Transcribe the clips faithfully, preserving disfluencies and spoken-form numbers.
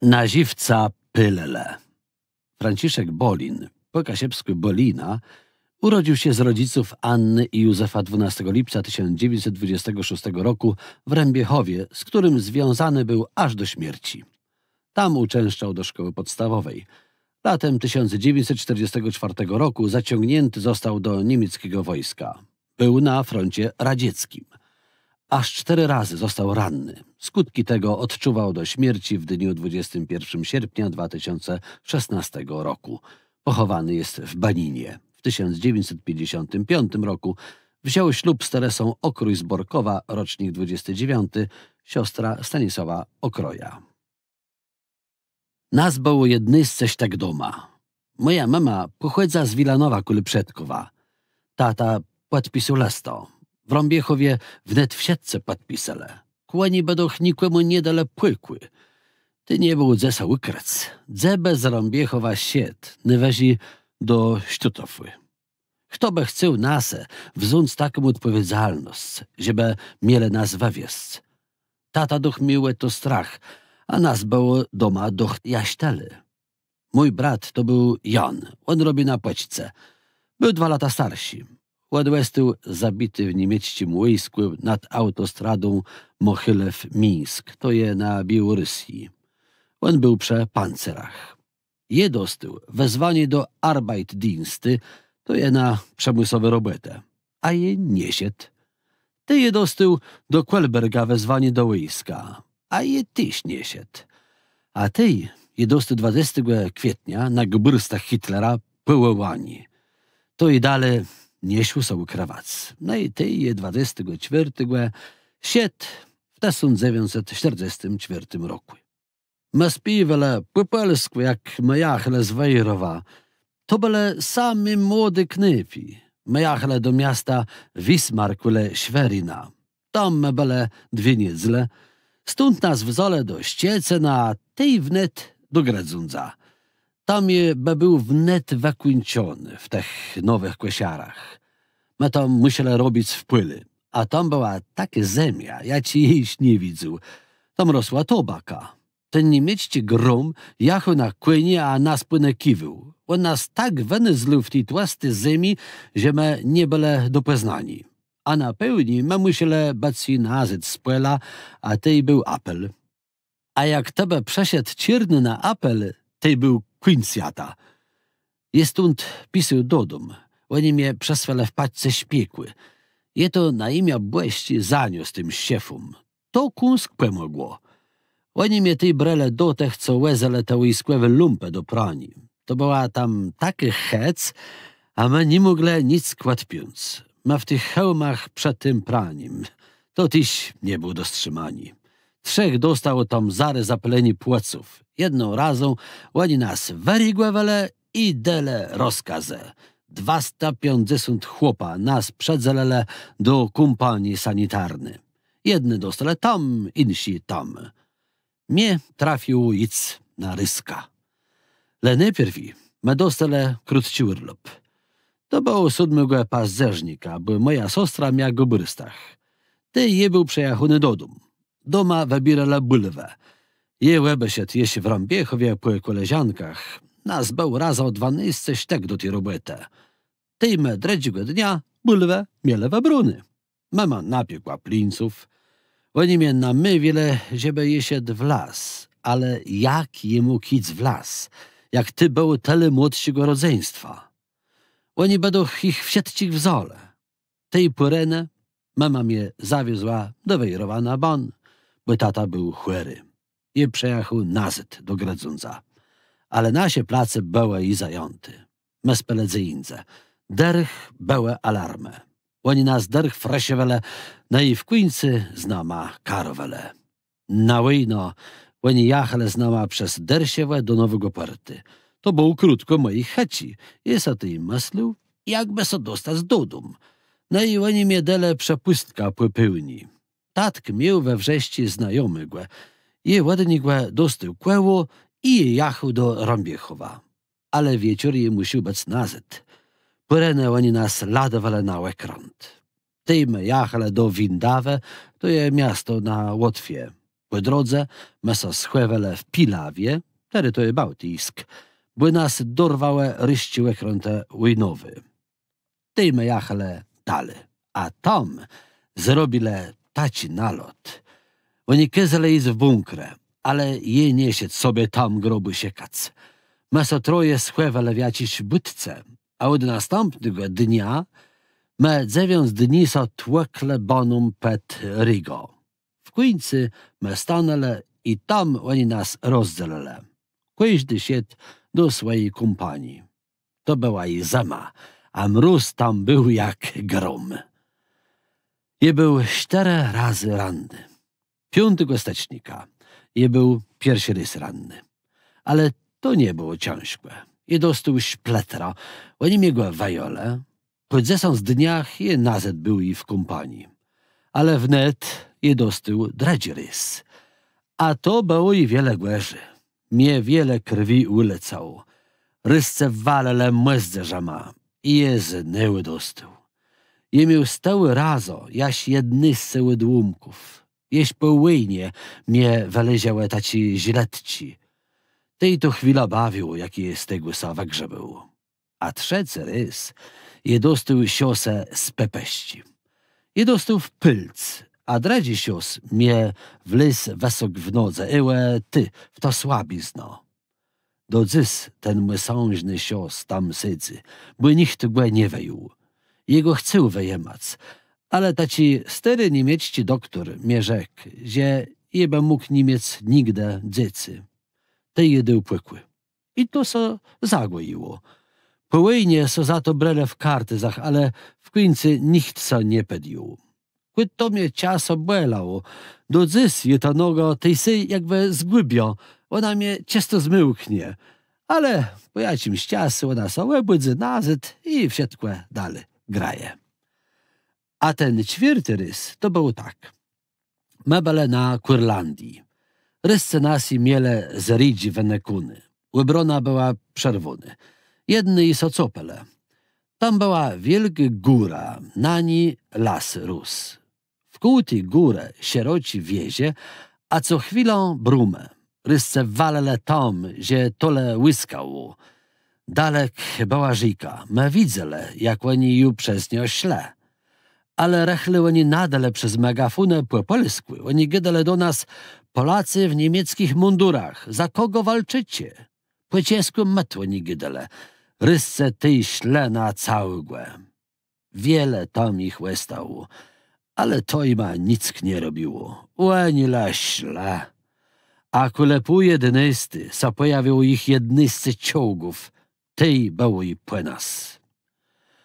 Na żëwca pôlëlë. Franciszek Bolin, pò kaszëbskù Bolina, urodził się z rodziców Anny i Józefa dwunastego lipca tysiąc dziewięćset dwudziestego szóstego roku w Rębiechowie, z którym związany był aż do śmierci. Tam uczęszczał do szkoły podstawowej. Latem tysiąc dziewięćset czterdziestego czwartego roku zaciągnięty został do niemieckiego wojska. Był na froncie radzieckim. Aż cztery razy został ranny. Skutki tego odczuwał do śmierci w dniu dwudziestego pierwszego sierpnia dwa tysiące szesnastego roku. Pochowany jest w Baninie. W tysiąc dziewięćset pięćdziesiątym piątym roku wziął ślub z Teresą Okrój z Borkowa, rocznik dwudziesty dziewiąty, siostra Stanisława Okroja. Nas bëło jednôsce sztëk doma. Mòja mëma pòchòdza z Wilanowa kòl Przedkòwa. Tata pòdpisôł lëstã. W Rãbiechòwie wnet wszëtcë pòdpiselë. Kò òni bë doch nikòmù nie delë pòkù. Tej nie bëło dze sã ùkrëc. Dze bë z Rãbiechòwa szedł, nôwëżi do Sztutofù. Chto bë chcôł na se wząc taką òdpòwiedzalnosc, żebë mielë nas wëwiezc? Tata doch miôł ò to strach, a nas bëło doma doch jaż tëli. Mój brat to béł Jan, òn robi na pòczce. Béł dwa lata starszi. Òdostôł zabiti w niemiecczim wòjskù nad autostradą Mòchëlew-Mińsk, to je na Biôłorusji. Òn béł przë pancerach. Jô dostôł wezwanié do Arbeitsdienstu, to je na przemësłowé robòtë. A jô nie szedł. Tej jô dostôł do Kolberga wezwanié do wòjska. A jô téż nie szedł. A tej jô dostôł dwadzestégò kwietnia na gebùrstach Hitlera pòwòłanié. To i dali nie szło sã ùkrëwac. No i tej jô dwadzestégò czwiôrtégò szedł w tësąc dzewiãcset sztërdzestim czwiôrtim rokù. Më spiéwelë pò pòlskù, jak më jachelë z Wejrowa. To bëlë sami młodi knôpi. Më jachelë do miasta Wismar kòle Szwerina. Tam më bëlë dwie niedzele. Stąd nas wzãlë do Szczecëna, a tej wnet do Grëdządza. Tam jô bë béł wnet wëkùńczony w tëch nowëch kòszarach. Më tam mùszelë robic w pòlu. A tam bëła takô zemia, jaczi jô jesz nie widzôł. Tam rosła tobaka. Ten niemiecczi gróm jachôł na kòniu, a nas pònëkiwôł. Òn nas tak wënëzlôł w ti tłësti zemi, że më nie bëlë do pòznaniô. A na pôłnié më mùszelë bëc ju nazôd z pòla, a tej béł apel. A jak të bë przëszedł czôrny na apel, tej béł kùńc swiata. Jô stąd pisôł dodóm. Òni mie przesłelë w paczce szpékù. Jô to na jimiã Bòsczé zaniósł tim szefóm. To kąsk pòmògło. Òni mie tej brelë do tëch, co wòzëlë te wòjskòwé lumpë do praniô. To bëła tam takô hëc, a më ni mòglë nick òdpiąc. Më w tëch hełmach przed tim pranim. To téż nie bëło do strzimaniô. Trzech dostało tam zarô zapôlenié płëców. Jedną razą òni nas wërigòwelë i delë rozkazë. Dwasta piãcdzesąt chłopa nas przëdzelëlë do kómpanii sanitarny. Jedny dostelë tam, jinszi tam. Mie trafiło jic na Rëskã. Le nôpierwi më dostelë krótczi ùrlop. To bëło sódmégò pazdzérznika, bò mòja sostra mia gebùrstach. Tej jô béł przëjachóny dodóm. Doma wëbiérelë bùlwë. Jô òbeszedł jesz w Rãbiechòwie pò kòleżankach. Nas bëło razã dwanôsce sztëk do ti robòtë. Tej më drëdżégò dnia bùlwë mielë wëbróné. Mëma napiekła plińców. Òni mie namówilë, żebë jô szedł w las, ale jak jô mógł jic w las, jak tu bëło tëli młodszégò rodzeństwa? Òni bë doch jich wszëtczich wzãlë. Tej pòrenë mëma mie zawiozła do Wejrowa na bón, bò tata béł chòri. Jô przëjachôł nazôd do Grëdządza. Ale nasze place bëłë ju zajãté. Më spelë dze jindze. Dërch bëłë alarmë. Òni nas dërch freszowelë, no i w kùńcu z nama karowelë. Na wòjnã òni jachelë z nama przez Dërszewò do Nowégò Pòrtu. To bëło krótkò mòji chëczi. Jô so tej mëslôł, jak bë sã dostac dodóm. No i òni mie delë przepùstkã pò pôłnim. Tatk miôł we Wrzeszczu znajomégò. Jô òd niegò dostôł kòło i jô jachôł do Rãbiechòwa. Ale wieczór jô mùszôł bëc nazôd. Pòrenë òni nas ladowelë na òkrãt. Tej më jachelë do Windawë, to je miasto na Łotwie. Pò drodze më sã schòwelë w Pilawie, terô to je Bałtijsk, bò nas dorwałë rusczé òkrãtë wòjnowé. Tej më jachelë dali. A tam zrobilë taczi nalot. Òni kôzelë jic w bùnkrë, ale jô nie szedł sobie tam grobù szëkac. Më sã troje schòwelë w jaczis bùdce, a òd nastãpnégò dnia më dzewiãc dni sã tłëklë baną pòd Rigą. W kùńcu më stanãlë i tam òni nas rozdzelëlë. Kòżdi szedł do swòji kómpanii. To bëła i zëma, a mróz tam béł jak grom. Jô béł sztërë razë ranny. Piątégò stëcznika jô béł pierszi rôz ranny. Ale to nie bëło cãżkò. Jô dostôł szplëtra, òni mie gò wëjãlë. Pò dzesãc dniach jô nazôd béł ju w kómpanii. Ale wnet jô dostôł drëdżi rôz. A to bëło ju wiele gòrzi. Mie wiele krwi ùlecało. Rusce walëlë mòzdrzama i jô znôwù dostôł. Jô miôł z tëłu razã jaż jednôsce òdłómków. Jesz pò wòjnie mie wëlezałë taczé żiletczi. Tej to chwilã bawiło, jak jô z tegò sã wëgrzébôł. A trzecy rôz jô dostôł szosë z pepeszczi. Jô dostôł w pôlc, a drëdżi szos mie wlôzł wësok w nodze, e, ò, tu, w tã słabiznã. Do dzys ten mòsãżny szos tam sedzy, bò nicht gò nie wëjął. Jô gò chcôł wëjimac, ale taczi stôri niemiecczi doktór mie rzekł, że jô bë mógł ni miec nigdë dzecy. Tej jô dôł pòkù. I to sã zagòjiło. Pò wòjnie sã za to brelë w Kartuzach, ale w kùńcu nicht sã nie pòdjął. Kò to mie czasã bòlało. Do dzys jô tã nogã tej-sej jakbë zgùbiã. Òna mie czãsto zmilknie. Ale pò jaczims czasu òna sã òbùdzy nazôd i wszëtkò dali graje. A ten czwiôrti rôz to bëło tak. Më bëlë na Kùrlandii. Rusce nas mielë z Ridżi wënëkóné. Òbróna bëła przerwónô. Jedny ju sã copelë. Tam bëła wiôlgô góra, na ni las rósł. Wkół ti górë szeroczé wieże, a co chwilã brómë. Rusce walëlë tam, że to le łiskało. Dalek bëła rzéka. Më widzelë, jak òni ju przez niã szlë. Ale rëchli òni nadelë przez megafónë pò pòlskù. Òni gôdelë do nas: „Polacy w niemieckich mundurach, za kogo walczycie?” Pò czeskù mët òni gôdelë. Rusce tej szlë na całégò. Wiele tam jich òstało, ale to jima nick nie robiło. Òni le szlë. A kòle pół jednôsti sã pòjawiło jich jednôsce czołgów, tej bëło ju pò nas.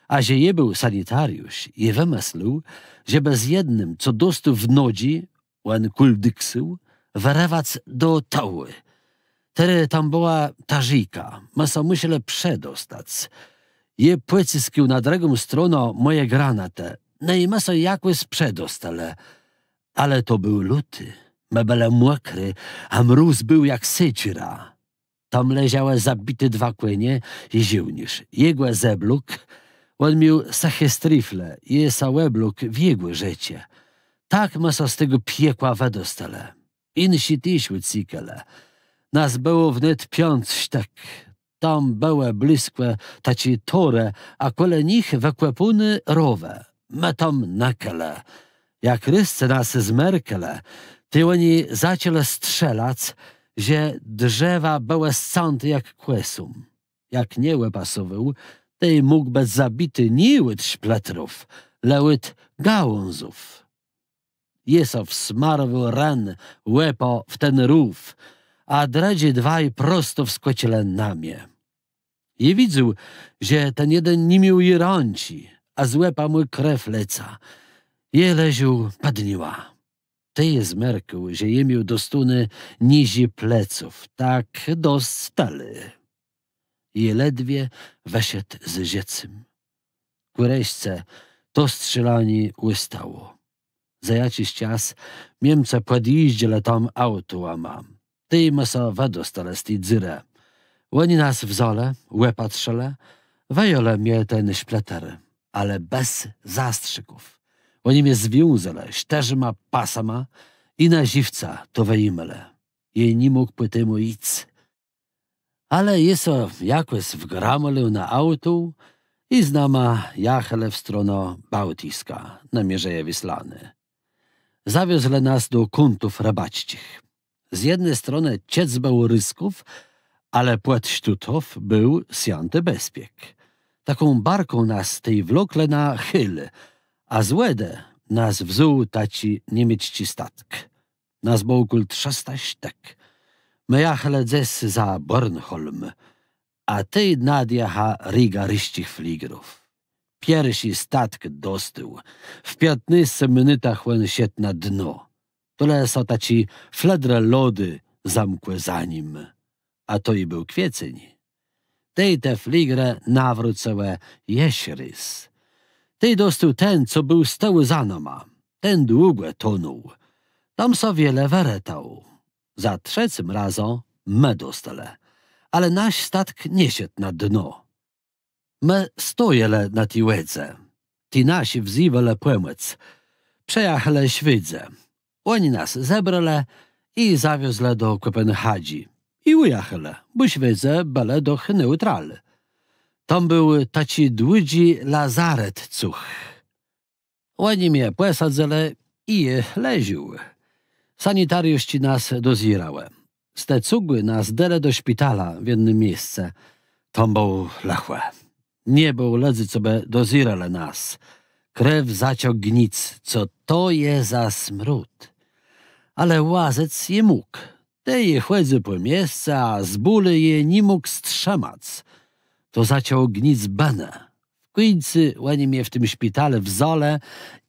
A że jô béł sanitariusz, jô wëmëslił, żebë z jednym, co dostôł w nodżi, òn kùldiksôł, wërëwac do tëłu. Terô tam bëła ta rzéka, më sã mùszelë przedostac. Jô pòcëskôł na drëgą stronã mòje granatë, no i më sã jakòs przedostelë. Ale to béł luti, më bëlë mòkri, a mróz béł jak sekera. Tam leżałë zabité dwa kònie i żôłniérz. Jô gò zeblókł, òn miôł sëché strëfle, jô sã òblókł w jegò rzeczë. Tak më sã z tegò piekła wëdostelë. Jinszi téż ùcékelë. Nas bëło wnet piãc sztëk. Tam bëłë blëskò taczé torë, a kòle nich wëkòpóné rowë. Më tam nëkelë. Jak Rusce nas zmerkelë, tej òni zaczãlë strzelac, że drzewa bëłë scãté jak kòsą. Jak nie òpasowôł, tej mógł bëc zabiti nié òd szplëtrów, le òd gałãzów. Jô so wsmarowôł ren łepã w ten rów, a drëdżi dwaj prosto wskòczëlë na mie. Jô widzôł, że ten jeden ni miôł ju rãczi, a z łepa mù krew leca. Jô leżôł pòd nima. Tej jô zmerkôł, że jô miôł dostóné niżi pleców, tak dosc tëli. Jô ledwie wëszedł z żëcym. Kù reszce to strzélanié ùstało. Za jaczis czas Miemcë pòdjéżdżelë tam autołama. Tej më sã wëdostelë z ti dzurë. Òni nas wzãlë, òpatrzëlë, wëjãlë mie ten szplëter, ale bez zastrzików. Òni mie związelë sztërzema pasama i na żëwca to wëjimelë. Jô ni mógł pò temù jic. Ale jô sã jakòs wgramòlił na auto i z nama jachelë w stronã Bałtiska, na mierzeje Wislanë. Zawiozlë nas do kątów rëbacczich. Z jedny stronë czëc bëło Rusków, ale pòd Sztuthof béł swiãti bezpiek. Taką barką nas tej wloklë na Hél, a z wòdë nas wzął taczi niemiecczi statk. Nas bëło kòl trzësta sztëk. Më jachelë dzes za Bornholm, a tej nadjacha riga rusczich fligrów. Pierszi statk dostôł. W piãtnôsce minutach òn szedł na dno. To le sã taczé flëdrë lodu zamkłë za nim. A to ju béł kwiecéń. Tej te fligrë nawrócëłë jesz rôz. Tej dostôł ten, co béł z tëłu za nama. Ten długò tonął. Tam sã wiele wëretało. Za trzecym razã më dostelë. Ale nasz statk nie szedł na dno. Më stojelë na ti wòdze. Ti naszi wzéwelë pòmòc. Przëjachelë Szwedzë. Òni nas zebrelë i zawiozlë do Kòpenhadżi. I ùjachelë, bò Szwedzë bëlë doch neùtral. Tam béł taczi dłudżi lazaretcug. Òni mie pòsadzëlë i jô leżôł. Sanitariuszczi nas dozérałë. Z te cugù nas delë do szpitala w jednym miesce. Tam bëło lëchò. Nie bëło lëdzy, co bë dozérelë nas. Krew zaczã gnic, co to je za smród. Ale łazëc jô mógł. Tej jô chòdzył pò miesce, a z bólu jô ni mógł strzëmac. To zaczãło gnic bënë. W kùńcu òni mie w tim szpitalu wzãlë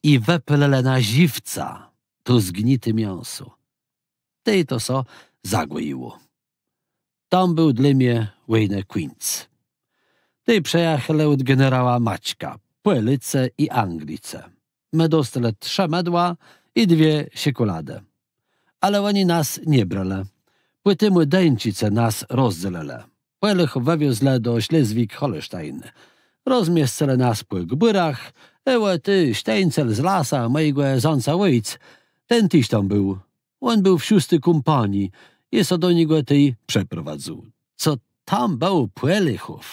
i wëpôlëlë na żëwca to zgnité miãso. Tej to sã zagòjiło. Tam béł dlô mie wòjnë kùńc. Tej przëjachelë òd generała Maćka Pòlôcë i Anglicë. Më dostelë trzë mëdła i dwie szekùladë. Ale òni nas nie brelë. Pò temù Duńczicë nas rozdzelëlë. Pòlôchów wëwiozlë do Szlezwig-Holsztajn. Rozmiescëlë nas pò gbùrach, e, ò, tu Sztejncel z lasa, mòjégò zãca òjc, ten téż tam béł. Òn béł w szósti kómpanii, jô sã do niegò tej przeprowadzył. Co tam bëło Pòlôchów?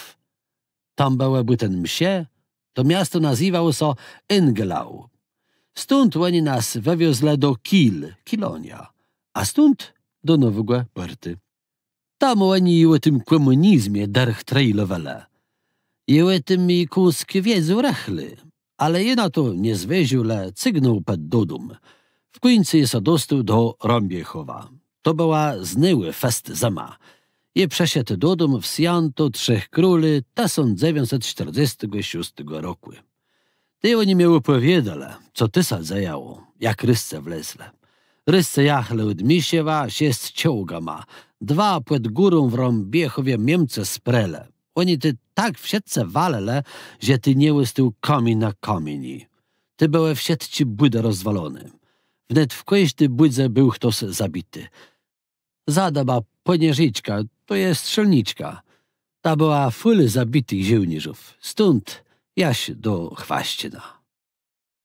Tam bëłë bùten msze, to miasto nazywało sã Engelau. Stąd òni nas wëwiozlë do Kiel, Kilonia, a stąd do Nowégò Pòrtu. Tam òni ò tim kòmùnizmie dërch trejlowelë. Jô ò tim i kąsk wiedzôł rëchli, ale jô na to nie zwôżôł, le cygnął pòd dodóm. W kùńcu jô sã dostôł do Rãbiechòwa. To bëła znôwù fest zëma. Jô przëszedł dodóm w swiãto Trzech Króli tësąc dzewiãcset sztërdzestégò szóstégò rokù. Tej òni mie òpòwiôdelë, co tu sã dzejało, jak Rëscë wlezlë. Rëscë jachelë òd Miszewa szesc czołgama, dwa pòd górą w Rãbiechòwie Miemcë sprelë. Òni tu tak wszëtcë walëlë, że tu nie òstôł kamiéń na kamieniu. Tu bëłë wszëtczé bùdë rozwaloné. Wnet w kòżdi bùdze béł chtos zabiti. Zadëba Pònieżiczka, to je strzelniczka. Ta bëła fùl zabitëch żôłnérzów, stąd jaż do Chwaszczëna.